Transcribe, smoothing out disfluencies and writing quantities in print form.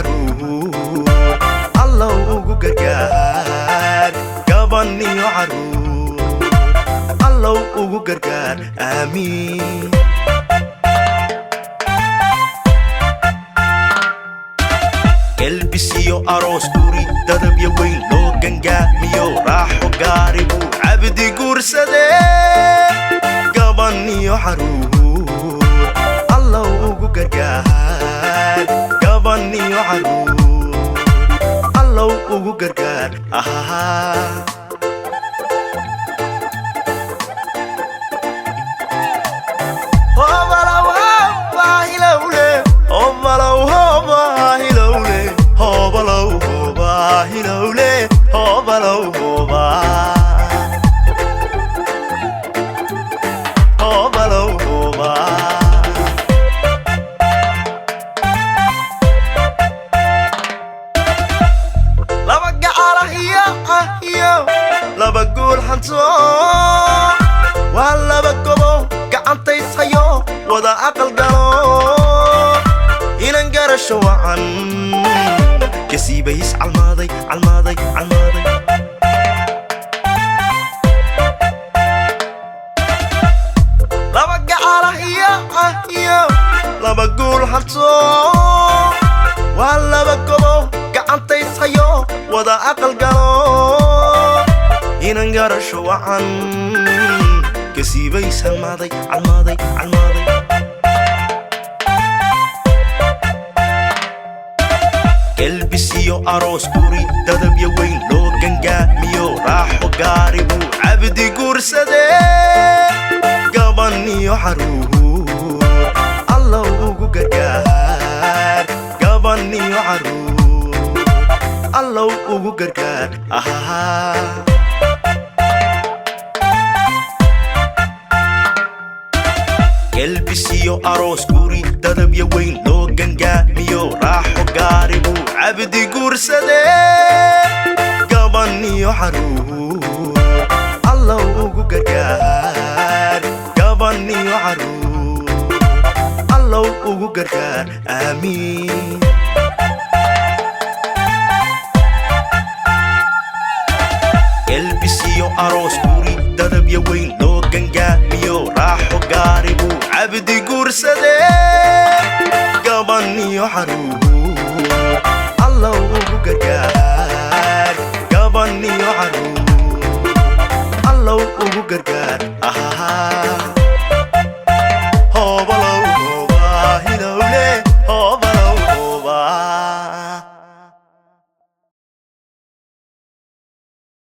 Caruur Allow ugu gargaar, gaban iyo caruur Allow ugu gargaar, aamiin. Gelbisiyo aroos, guri dadabya weyn loo gangaamiyo, raaxo gaari buu cabdi guursadee, gaban iyo caruur Allow ugu gargaar, gaban iyo caruur Allow ugu gargaar ahaa. Laba gacalah iyo ah iyo laba guul hanto, waa laba gobo gacantayshayo wada aqal galo, inan garasho wacan kasiibays calmaaday, calmaaday, calmaaday. Laba gacalah iyo ah iyo laba guul hanto, waa laba gobo gacantayshayo wada aqal galo, inan garasho wacan kasiibays calmaaday, calmaaday, calmaaday. Gelbisiyo aroos, guri dadabya weyn loo gangaamiyo, raaxo gaari buu cabdi guursadee, gaban iyo caruur Allow ugu gargaar, gaban iyo caruur Allow ugu gargaar ahaa. Gelbisiyo aroos, guri dadabya weyn loo gangaamiyo, raaxo gaari buu cabdi guursadee, gaban iyo caruur Allow ugu gargaar, gaban iyo caruur Allow ugu gargaar, aamiin. Gelbisiyo aroos, guri dadabya weyn loo gangaamiyo, raaxo gaari buu cabdi guursadee, gaban iyo caruur.